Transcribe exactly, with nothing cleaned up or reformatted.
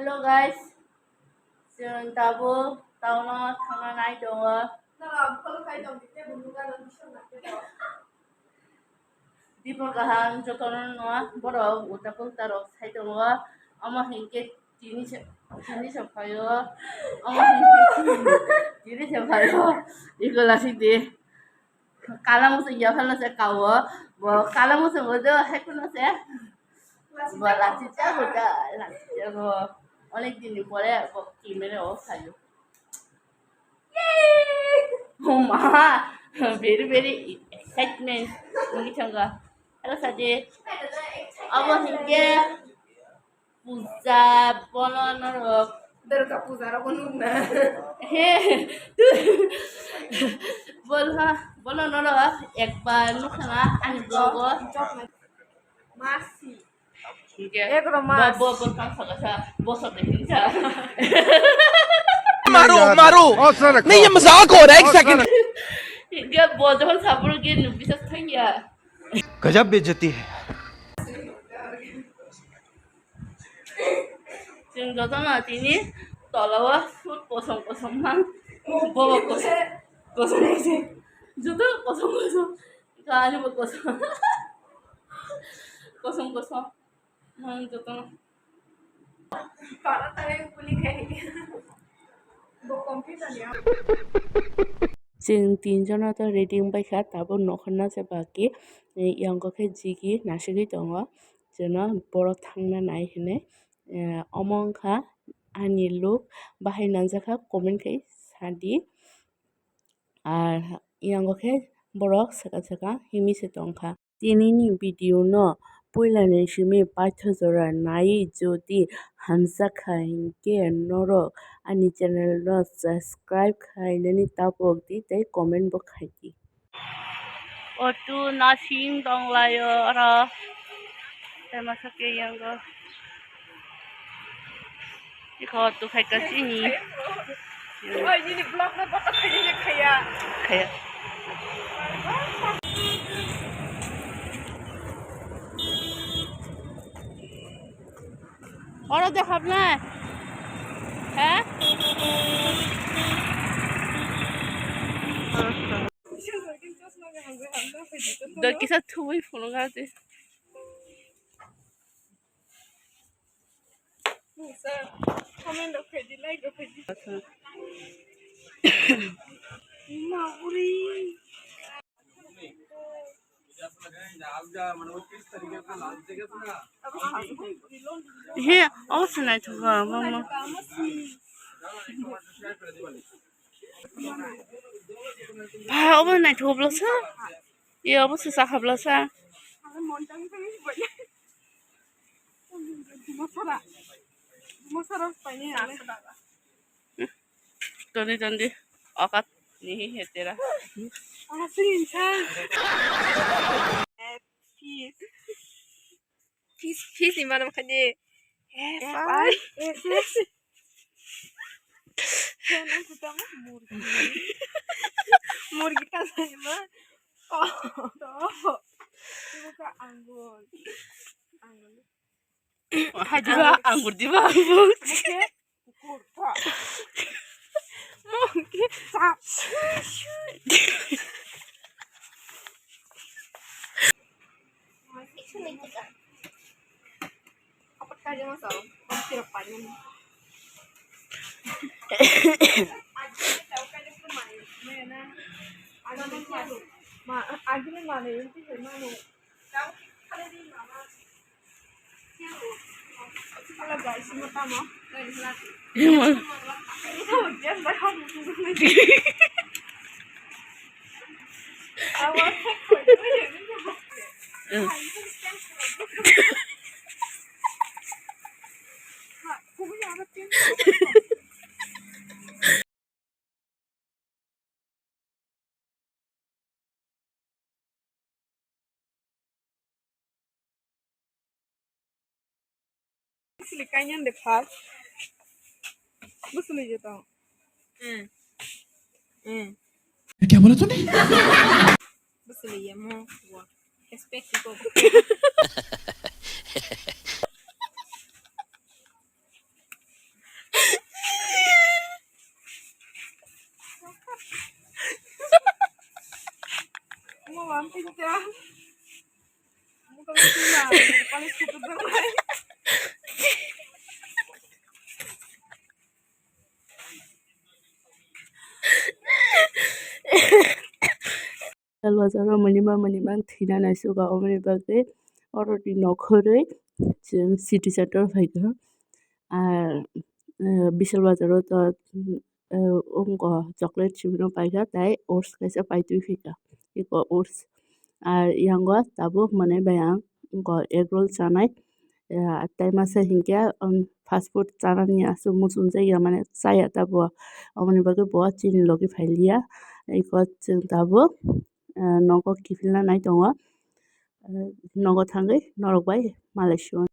Hello guys, chwng tabuk town o thangna nai tongo. Dipor kaham jotono no borok uta pulta rok sai tongo. Omo hinkhe tini se, tini se phaio. Omo hinkhe tini se phaio. Iko lasik di. Kala musu yaphal no se kawo. Bo kala musu bo do hai kuno se. Bo lachi cha bo da, lachi cha bo. Onek din ni pore bo camera o phaio. Oh ma, very, very excitement. Mungkin changga. Hello, Sajid. Abo hinkhe puja bono norok. Durga puja rok nukna. He, tu. Bol ha, bono norok ekbar nukna ani vlog o. Masi. Hinkhe ekro mas. Bo, bo, bo, tang saka sa, bo sa de hinsa. मारो, मारो। नहीं, ये मजाक हो रहा है, एक second. Hinkhe bo jokhon sabur ge nu bisas thangya. गजब बेइज्जती है। Chwng jotono tini tola o suit kosom kosom mang. Bo bo kosom kosom kosom. Joto kosom kosom. Ani bo kosom. Kosom kosom. Mang jotono. Para tare kuli khai. Bo computer ya. Chwng tinjono to ready wngbaikha, tabuk nokhorna se baki, eh, yango khe jigi nasigwi tongo, chwngno borok thangna nai hinwi, eh, omo wngkha ani look, bahai nangjakha comment khai sadi, ah, yango khe borok swkang swkang himwi se tongkha. Tinini video no puilani simi paithago jora nai jodi hamjakha hinkhe norok ani channel no subscribe khainani tabuk di tei comment bo khai di. Otu nasing tonglaio oro. Tei masa ke yango. Iko tu khai ka sini. Oi, nini vlog na photo khai nini khaya. Khaya. Oro de habna. Ha? Do kisa thui phunukha de. Sir, comment rok khai di, like rok khai di. Ma, uri. He, obo se naithogo, mama. Ba, obo naithogo bwlasa. Ye, obo se sakha bwlasa. Toni toni okat nihi hetera. Fis, fis ni manam khani. F I S S. Murgi ta sani ma. Oh, oh. Ibu ka anggur. Anggur. Hai diba anggur diba anggur. Oke. Kurta. Mungkin. Apa tadi masal? Pasti repannya. Agni mane, ma, agni mane, inti mane. Sili kainan de phar. Busuli je tong. Hmm. Hmm. क्या बोला तूने? Busuli ye mo. Respect ko. Bishal Bazar o minimum minimum thwina naisugo, oboni bagwi oroni nokharwi chwng city center o phaikha. Ar, eh, Bishal Bazar o to, eh, wngkha chocolate simi no paikha, tai oats kaisa paitwi phaikha, eko oats. Ar yango tabuk manwi bai ang wngkha egg roll chanai. Ah, tai masa hinkhe, um, fast food chanani aswk muchungjak ya, mane chaya ta bo, aboni bagwi bo chini logi phailiya. Eko chwng tabuk, ah, nogo kiphilna nai tongo. Ah, nogo thangwi norok bai malai sio.